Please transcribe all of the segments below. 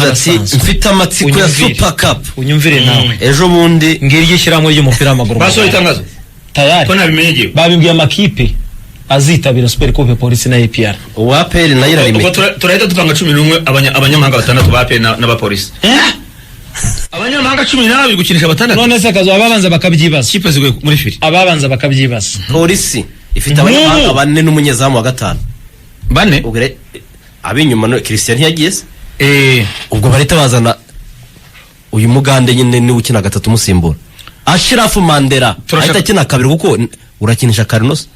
Yaravuze ati: Nk'abasanzwe. "Mfite amatsiko ya Unyumvire. Super Cup." Unyumvire nawe. Ejo bundi. Ngiryo ishyirahamwe ry'umupira w'amaguru mu Basohoye Rwanda. itangazo? Tayari. Ko ntabimenye ngewe. Babibwiye amakipe azitabira Super Coupe, Polisi na APR. Uwa APR nayo Ubwo irarimita. turahita dupanga 11, abanyamahanga batandatu ba APR n'abapolisi, abanyamahanga 12 gukinisha batandatu. None se kazo, ababanza bakabyibaza. Kipe ziguye muri fili. Ababanza bakabyibaza. Polisi ifite abanyamahanga N'ubu. bane n'umunyezamu wa gatanu. Bane. Ubwo ab'inyuma no Christian ntiyagiye se? Eh. Ubwo barahita bazana uyu mugande nyine, niwe ukina gatatu umusimbura, Ashirafu Mandela. Ahita akina kabiri kuko urakinisha Carlos.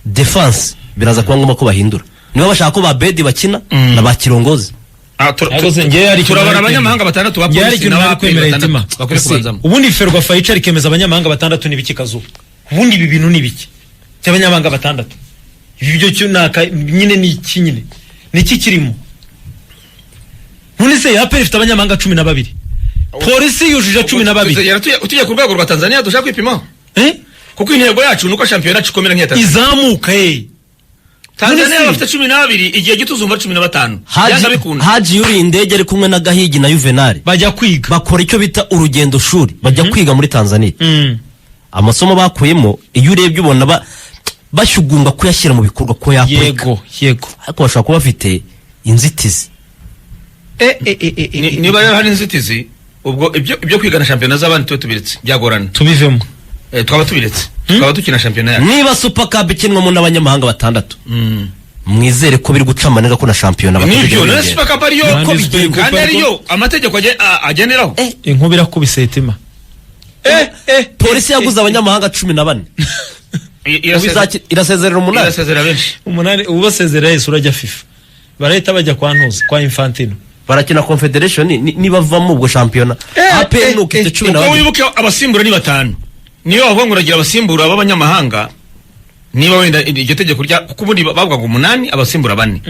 Defense biraza kuba ngombwa ko bahindura niba bashaka ko ba Bedi bakina na ba Kirongozi. Ah, Ariko se njyewe hari ikintu turabara nari abanyamahanga batandatu ba Njyewe hari polisi ikintu nari n'aba APR kwemera, batandatu Hitima. bakwiye Ese, kubanzamo. ubundi Ferwafa yicara ikemeza abanyamahanga batandatu, ni ibiki kazuba? Ubundi ibi bintu ni ibiki by'abanyamahanga batandatu? Ibi byo cyo ni nyine ni iki nyine, ni iki kirimo? None se APR ifite abanyamahanga 12, Polisi yujuje 12. Tujya ku rwego rwa Tanzania dushaka kwipimaho. Eh? Kuko intego yacu ni uko shampiyona yacu ikomera nk'iya Tanzania. Izamuka, eh. Tanzania None se- bafite 12, igihe gito uzumva 15. Haji, Byanga bikunda. Haji yuriye indege ari kumwe na Gahigi na Juvenal. Bajya kwiga. Bakora icyo bita urugendo shuri, bajya kwiga muri Tanzania. Amasomo bakuyemo, iyo urebye ubona bashyugunga kuyashyira mu bikorwa, ko yakurika. Yego. Ariko bashobora kuba bafite inzitizi. Eh, eh, eh, eh, eh, Niba rero hari inzitizi, ubwo ibyo kwigana shampiyona z'abandi tube tubiretse, byagorana. Tubivemo. Twaba tubiretse, twaba dukina shampiyona yacu. Niba Super Cup ikinwamo n'abanyamahanga batandatu, mwizere ko biri guca amanega ko na shampiyona Nibyo. batazigera None biyongera. Super Cup ariyo Kandi ko Super bigenda, Cup kandi ariko- ariyo amategeko ageneraho. Inkuba irakubise, Hitima. Polisi yaguze abanyamahanga 14. Ubu irasezerera umunani. Irasezera benshi. Umunani ubasezera yese urajya FIFA, barahita bajya kwa ntuza, kwa Infantino. Barakina Confederation, nibavamo ubwo shampiyona APR nuko ifite cumi na Uko babiri. wibuke abasimbura ni batanu. Niyo wavuga ngo uragira abasimbura b'abanyamahanga, niba wenda iryo tegeko rya, kuko ubundi bavugaga umunani, abasimbura bane,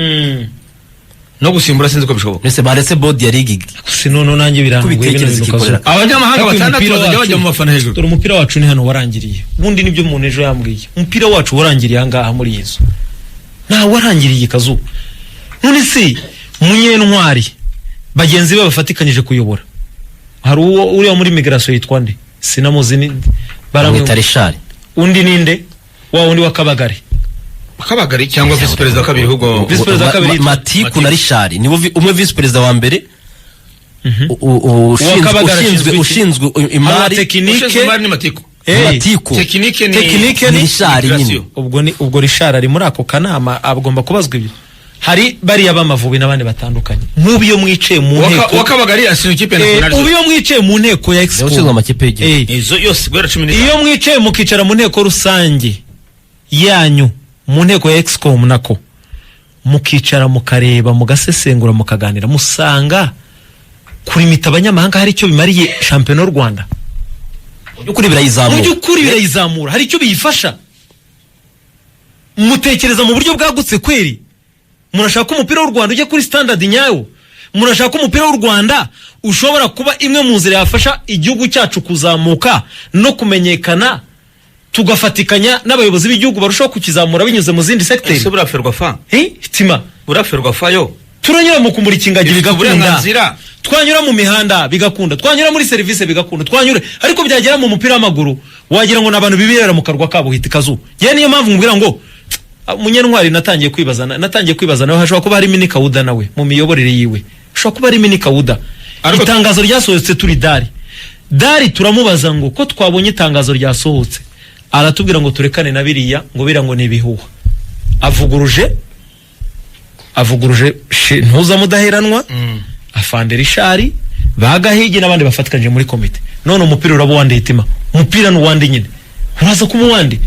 no gusimbura sinzi ko bishoboka. Mbese baretse board ya ligi Si noneho nanjye birangoye bino kubitekerezo bintu ikikorera. kazuba. Abanyamahanga Ariko uyu batandatu mupira bazajya wacu- bajya mu bafana hejuru. Dore umupira wacu ni hano warangiriye. Ubundi nibyo umuntu ejo yambwiye, umupira wacu warangiriye ahangaha muri iyi nzu, ntawe warangiriye kazuba. None se Munyentwari bagenzi be bafatikanyije kuyobora, hari uwo uriya muri migration yitwa nde? Sinamuzi ni Bamwita Richard. Undi ninde? Wa wundi wa Kabagari. Kabagari cyangwa visi perezida wa kabiri ahubwo. Visi perezida wa kabiri yitwa- Matiku na Richard nibo umwe visi perezida wa mbere Kabagari ushinzwe ashinzwe iki? ushinzwe imari. Tekinike. Ushinzwe imari ni Matiku. Matiku. Tekinike ni Tekinike ni Richard nyine. Migration. Ubwo ni ubwo Richard ari muri ako kanama, agomba kubazwa ibyo. Hari bariya b'Amavubi n'abandi batandukanye. Nk'ubu iyo mwicaye mu nteko Uwa Kabagari ashinzwe ikipe ya nationale. Ubu iyo mwicaye mu nteko ya expo Niwe ushinzwe amakipe y'igihugu. Izo yose guhera 15. Iyo mwicaye mukicara mu nteko rusange yanyu, mu nteko ya excom nako, mukicara mukareba, mugasesengura, mukaganira, musanga kurimita abanyamahanga hari icyo bimariye shampiyona y'u Rwanda? Mu by'ukuri Mu birayizamura? by'ukuri birayizamura? Hari icyo biyifasha? Mutekereza mu buryo bwagutse kweri? Murashaka ko umupira w'u Rwanda ujya kuri standard nyawo? Murashaka ko umupira w'u Rwanda ushobora kuba imwe mu nzira yafasha igihugu cyacu kuzamuka no kumenyekana, tugafatikanya n'abayobozi b'igihugu barushaho kukizamura binyuze mu zindi segiteri? Ese buriya Ferwafa Eh, Hitima. Buriya Ferwafa yo Turanyura mu kumurika ingagi ifite bigakunda, uburenganzira. twanyura mu mihanda bigakunda, twanyura muri serivisi bigakunda, twanyure, ariko byagera mu mupira w'amaguru wagira ngo ni abantu bibera mu karwa kabo. Hita ikazuba. Yewe, niyo mpamvu mubwira ngo Munyentwari natangiye kwibaza nawe hashobora kuba harimo inikawuda, nawe mu miyoborere yiwe hashobora kuba harimo inikawuda. Itangazo ryasohotse turi dari turamubaza ngo ko twabonye itangazo ryasohotse, aratubwira ngo turekane na biriya, ngo biriya ngo ni ibihuha. Avuguruje ntuza mudaheranwa, afande Richard, bagahigi n'abandi bafatikanyije muri komite. None umupira uraba uwande, Hitima? Umupira ni uwande nyine? Uraza kuba uwande?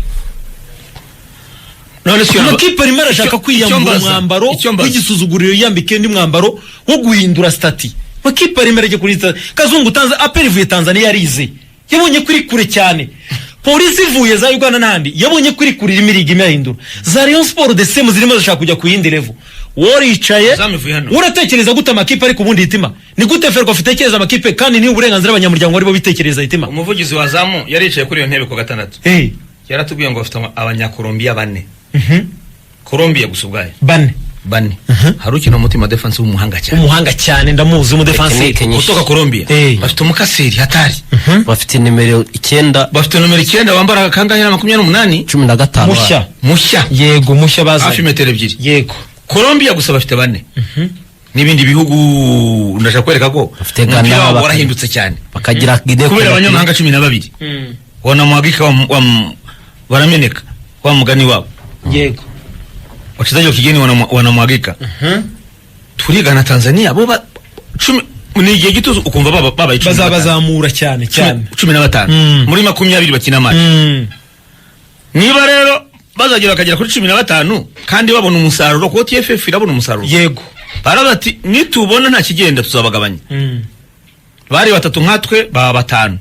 None se Amakipe arimo arashaka kwiyambura umwambaro icyo mbaza. w'igisuzuguriro, yiyambike undi mwambaro wo guhindura statut. Amakipe arimo arajya kuri kazungu. Tanza APR ivuye Tanzania yarize, yabonye ko iri kure cyane. Polisi ivuye za Uganda n'ahandi, yabonye ko iri kure, irimo iriga imahindura. Za Rayon Sport de semu zirimo zishaka kujya ku yindi level, woricaye. Zamu ivuye hano. Uratekereza gute amakipe? Ariko ubundi Hitima, ni gute Ferwafa itekereza amakipe kandi ni uburenganzira abanyamuryango aribo bitekereza, Hitima? Umuvugizi wa Zamu yaricaye kuri iyo ntebe ku gatandatu. Yaratubwiye ngo bafite abanyakolombiya bane, Kolombiya gusa ubwayo. Bane. Bane. Hari ukina umutima defense w'umuhanga cyane. Umuhanga cyane, ndamuzi, umudefanseri. Technique nyinshi. Utoka Colombia. Bafite umukaseri hatari. Bafite nimero 9. Bafite nomero 9 wambara kangahe na 28? 15. Mushya. Mushya. Yego, mushya Hafi bazanye. metero 2. Colombia gusa bafite bane. N'ibindi bihugu, ndashaka kwereka ko Bafite umupira Ghana, wabo warahindutse cyane bakagira Guinea kubera Conakry. abanyamahanga 12 wanamwagika wa barameneka wa mugani wabo. Wachezaji wa kigeni wanamwagika. Turigana Tanzania bo cumi ni igihe gito ukumva babaye 15. Bazabazamura cyane cyane. 15 muri 20 bakina match. Niba rero bazagera bakagera kuri 15 kandi babona umusaruro, kuko TFF irabona umusaruro, baravuga ati nitubona nta kigenda tuzabagabanya. Bari batatu nkatwe baba batanu,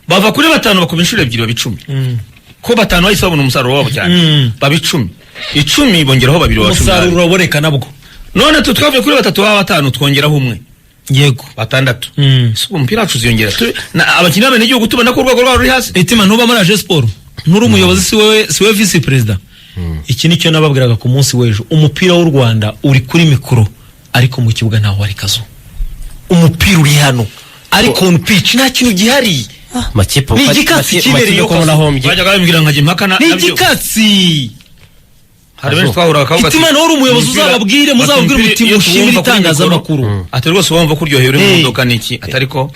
bava kuri batanu bakuba inshuro ebyiri baba 10. Ko batanu bahise babona umusaruro wabo cyane, baba 10, 10 bongeraho babiri baba cumi Umusaruro n'abiri. uraboneka nabwo. None twe twavuye kuri batatu baba batanu, twongeraho umwe, batandatu. Ese uwo mupira wacu uziyongera? Abakinnyi b'abenegihugu tubona ko urwego rwabo ruri hasi. Itima, ntuba muri AJE Sport, nturi umuyobozi, si wowe visi perezida. Iki nicyo nababwiraga ku munsi w'ejo: umupira w'u Rwanda uri kuri mikoro, ariko mu kibuga ntaho wari kazo. Umupira uri hano, ariko on pitch nta kintu gihari. Makipe Ni igikatsi kibereye makipe ko yo. nahombye. Bajyaga bambwira nkajya impaka Ni nabyo. igikatsi. Hari benshi twahuraga bakavuga ati, Itima, nawe uri umuyobozi, uzababwire, muzababwire bati, muti umupira iyo mushimire tuwumva kuri itangazamakuru. mikoro, ati rwose wumva ko uryohewe uri mu modoka niki, atari ko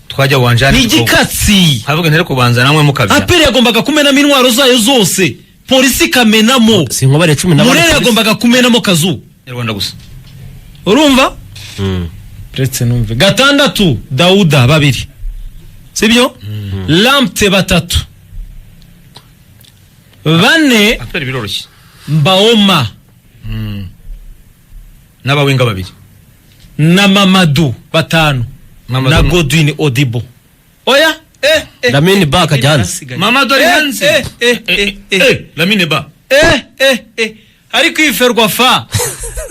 twajya wanjani. Ni igikatsi. Nkavuga ntere kubanza namwe mukabya. APR yagombaga kumenamo intwaro zayo zose, Polisi ikamenamo. Sinkubare 14. Murere yagombaga kumenamo kazu. Nyarwanda gusa. Urumva, uretse numve gatandatu Dawuda babiri, sibyo? Lampte batatu, bane. APR biroroshye. Mbaoma. N'abawinga babiri. Na Mamadu batanu. Mamadou Na Godwin Odibo, oya, Lamine Ba akajya hanze. Arasigaye. Mamadou ari hanze. Lamine Ba. Ariko iyi Ferwafa,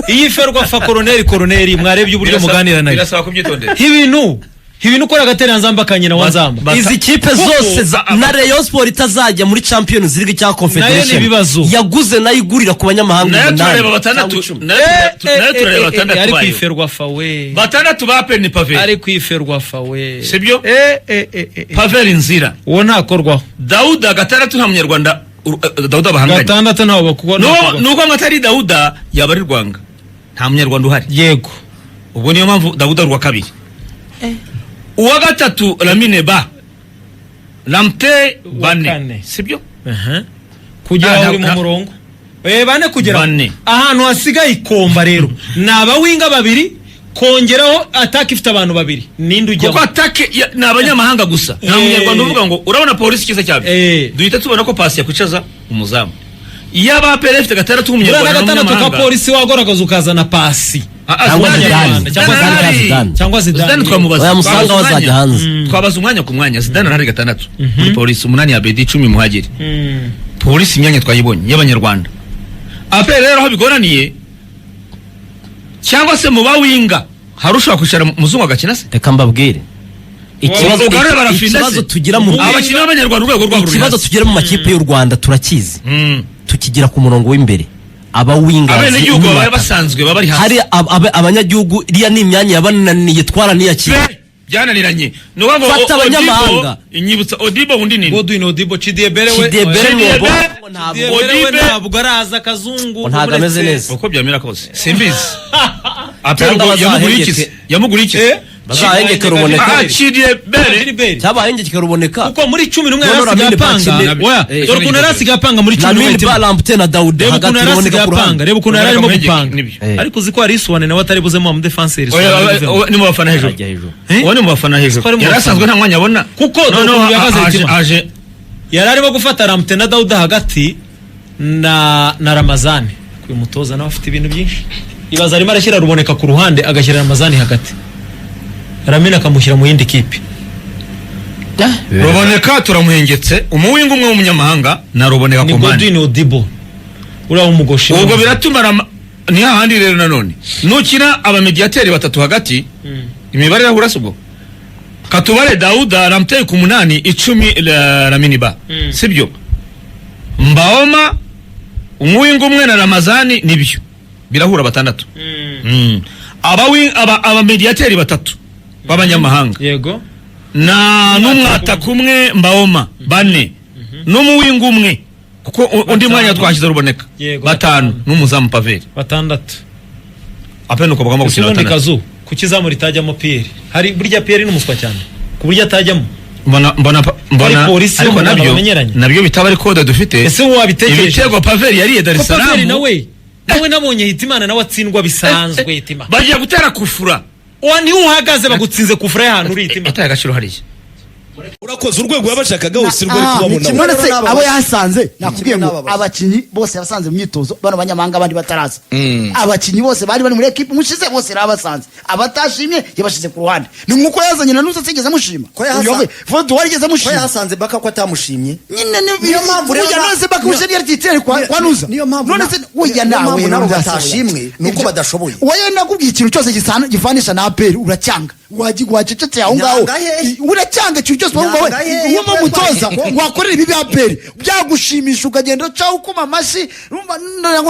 iyi Ferwafa, koroneri mwarebye uburyo muganira nayo. Birasaba kubyitondera. Ibintu ukora agatereranzamba ka nyina wa Nzamba. Izi kipe zose na Rayon Sport itazajya muri Champions League cyangwa Confederation, Nayo ni ibibazo. yaguze nayo igurira ku banyamahanga Nayo 8 turareba batandatu. cyangwa 10. Nayo turareba batandatu Ari bayo. kwiferwafa we. Batandatu ba APR ni Pavel. Ari kwiferwafa we. Sibyo? Pavel Nzira. Uwo ntakorwaho. Dauda gatandatu nta munyarwanda Dauda bahanganye. Gatandatu ntawo bakubona. Nuko ngo atari Dauda yaba ari Rwanga, nta munyarwanda uhari. Ubwo niyo mpamvu Dauda ari uwa kabiri. Uwa gatatu Lamine Ba, Lamte bane. Kane. Sibyo? Kugera Ah, uri mu murongo, bane kugera Bane. Ahantu hasigaye ikomba rero ni abawinga babiri, kongeraho attaque ifite abantu babiri, ninde Kuko ujyamo? attaque ni abanyamahanga gusa, nta munyarwanda uvuga ngo urabona Polisi icyiza cyabyo, duhita tubona ko pasi yakwicaza umuzamu. Iyo aba APR ifite gatandatu Buriya na w'umunyarwanda gatandatu ka n'umunyamahanga. Polisi wagoragoza ukazana pasi. Cyangwa Zidane. Zidane. Cyangwa Zidane. Zidane. Cyangwa Zidane. Zidane twamubaza. Oya, Musanga Twabaza wazajya umwanya. hanze. Twabaza umwanya ku mwanya. Zidane arahari gatandatu muri Polisi, 8 ya Bedi, 10 Muhagiri. Polisi imyanya twayibonye y'abanyarwanda. APR rero aho bigoraniye, cyangwa se mu bawinga hari ushobora kwicara muzungu agakina se? Reka mbabwire ikibazo. Ugarure barafinda Ikibazo se. tugira mu Abakinnyi b'abanyarwanda urwego rwabo ruri Ikibazo hasi. tugira mu makipe y'u Rwanda turakizi. Tukigira ku murongo w'imbere, abawingazi. Abenegihugu babaye basanzwe baba bari hasi. Hari abanyagihugu, iriya ni imyanya yabananiye, twaraniyakira. Be, byananiranye ni ukuvuga ngo Fata abanyamahanga. Odibo, inyibutsa Odibo undi nini? Godwin Odibo, Chidiebere we. Chidiebere Chidiebere. Nwobo, ntabwo Chidiebere we. Odibe. Ntabwo araza akazungu. Ntabwo ameze neza. Uko byamera kose simbizi. APR Cyangwa ubwo yamuguriye bazahengeke. iki se? Yamuguriye iki se? Bazahengeke Ruboneka. Chidiebere. Chidiebere. Cyabahengeke Ruboneka. Kuko muri 11 None yari asigaye Lamine Ba apanga. akine. Oya, dore ukuntu yari asigaye apanga muri 11. Lamine Ba, Lamptey na Dauda Reba hagati, ukuntu yari Ruboneka asigaye ku apanga. ruhande. Reba ukuntu yari arimo Ruboneka gupanga. nibyo. Ariko uzi ko hari Isuwane nawe atari buzemo wa mudefanseri. Oya, oya, oya, ni mu bafana hejuru. Ajya hejuru. Uwo ni mu bafana hejuru. Ko ari mu Yari bafana. asanzwe nta mwanya abona. Kuko dore Noneho ukuntu yahagaze aje Hitima. aje Yari arimo gufata Lamptey na Dauda hagati na Ramazani. Uyu mutoza nawe afite ibintu byinshi. Ibaza arimo arashyira Ruboneka ku ruhande, agashyira Ramazani hagati, Ramine akamushyira mu yindi kipe. Ruboneka turamuhengetse, umuwinga umwe w'umunyamahanga na Ruboneka Ni ku mpande. Godwin Odibo uriya w'umugoshi. Ubwo biratuma ni hahandi rero nanone nukina abamediateri batatu hagati, imibare irahura. Si ubwo katubare Dauda, Ramtey ku 8, 10 Lamine Ba, sibyo? Mbaoma, umuwinga umwe na Ramazani, nibyo. Birahura batandatu. Aba médiateur batatu b'abanyamahanga na n'umwataka umwe Mbaoma, bane, n'umuwinga umwe, kuko undi mwanya twashyize Ruboneka, batanu, n'umuzamu Paveri. Batandatu. Apene uko bagomba Ese gukina ubundi batandatu. Kazu, kuki izamu ritajyamo Pierre? Hari burya Pierre ni umuswa cyane ku buryo atajyamo. Mbona Ari polisi yo ariko mu Rwanda nabyo bamenyeranye. Nabyo bitaba ari kode dufite. Ese wowe wabitekereje? Ibitego Paveri yariye Dar es Ko Paveri Salaam, nawe nabonye Hitimana nawe atsindwa bisanzwe, Hitima. Bagiye gutera kufura. Wa niho uhagaze bagutsinze kufura y'ahantu uri, Hitima. Yataye agaciro hariya. Urakoze, urwego yabashakaga hose rwo ari kubabona. None se N'aba abo bose. yahasanze, nakubwiye ngo n'aba bose. Abakinnyi bose yabasanze mu myitozo, bano banyamahanga abandi bataraza. Abakinnyi bose bari muri ekipe umushize bose yarabasanze, abatashimye yabashize ku ruhande. Ni nkuko yazanye na Nusa asigeze amushima. Foto warigeze Ko amushima? yahasanze Baka ko atamushimye. Nyine ni Niyo mpamvu rero Burya none se Baka ushe yari titulaire kwa Nuza? Niyo mpamvu None se oya, niyo nawe mpamvu nabo Nuza, batashimwe, ni uko badashoboye. Oya, nakubwiye ikintu cyose gifanisha na APR uracyanga, wacecetse aho ngaho. Nyanga hehe? Uracyanga ikintu cyose wumva we Nyanga hehe? wumva umutoza wakorera ibi APR byagushimisha, ukagenda ucaho ukoma amashyi. Urumva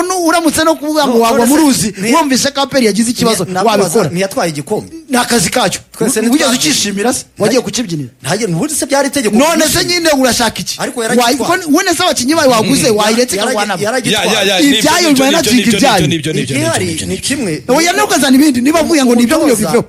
ngo uramutse no kuvuga ngo No, wagwa none mu se ruzi, wumvise ko APR yagize ikibazo, wabikora. Ntiyatwaye igikombe? Ni akazi kacyo. Twese Wigeze ukishimira se? Wagiye kukibyinira? Ntajye, ubundi se byari itegeko? None se nyine urashaka iki? Ariko yaragitwaye. None se abakinnyi bawe waguze wayiretse ikarwana? Yaragitwaye. Ibyayo biba natwika ibyayo. Igihari ni kimwe. Oya, ntukazana ibindi. Niba avuye ngo nibyo ngibyo Umutoza biveho.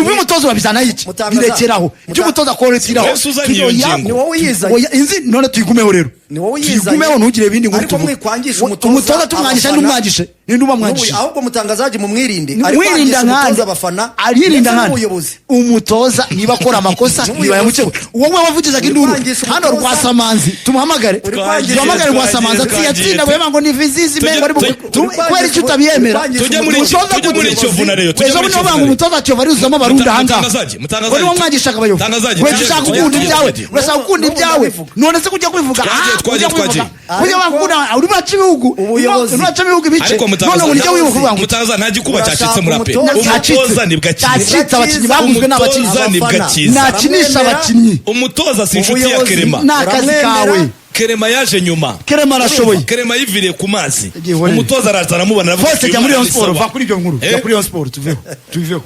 Ibi umutoza urabizana iki? Birekeraho ibyo umutoza akoretiraho. Wese uzanye iyo ngingo. Ni wowe uyizanye. Oya, inzi none tuyigumeho rero. Ni wowe uyizanye. Tuyigumeho, ntugire ibindi ngo Ariko tuvuge. mwikwangisha umutoza Umutoza tumwangisha, abafana. n'umwangishe ninde uba mwangishije? Ahubwo mutangazaji mumwirinde, ari Wirinda kwangisha nkande. umutoza abafana Aririnda ndetse nkande. n'ubuyobozi. Umutoza niba akora amakosa N'ubuyobozi. ntibayamukebura. Wowe wavugizaga induru Uri kwangisha hano umutoza. Rwasamanzi tumuhamagare. Uri kwangisha- Duhamagare Rwasamanzi ati Twagiye, yatsinda wema ngo ni vizizi mengo ari kubera icyo utabyemera. Uri Tujye Umutoza muri gute? Kiyovu na Rayon, tujye Ejo muri bundi Kiyovu bavuga na ngo Rayon. umutoza Kiyovu aruzamo Abarundi ahangaha. Mutangazaji, Mutangazaji. Ngo niwo mwangishaga abayobozi. Mutangazaji, Wese ushaka gukunda ibyawe, urashaka gukunda N'ubu ibyawe. ndabivuga. None se kujya kubivuga, Twagiye, twagiye, kujya kubivuga. Twagiye. Kujya wakunda uri baca ibihugu. Ubuyobozi. Uri baca ibihugu ibice. Ariko None ngo nijya wibuka uvuga ngo Mutangaza, nta gikuba cyacitse muri APR. Urashaka Umutoza nibwo akiza. Cyacitse, abakinnyi baguzwe n'abakinnyi. Umutoza nibwo Abafana. akiza. Nakinisha Baramwemera. abakinnyi. Umutoza si inshuti ya Ubuyobozi. Kerema. Ni akazi Uramwemera. kawe. Kerema yaje nyuma. Kerema arashoboye. Kerema yiviriye ku mazi. Igihe uhoreye. Umutoza araza aramubona, aravuga Bose ati, jya muri "Uyu Rayon mwana Sport, ni sawa." va kuri ibyo nkuru. Eh? Jya kuri Rayon Sport, tuveho, tuveho.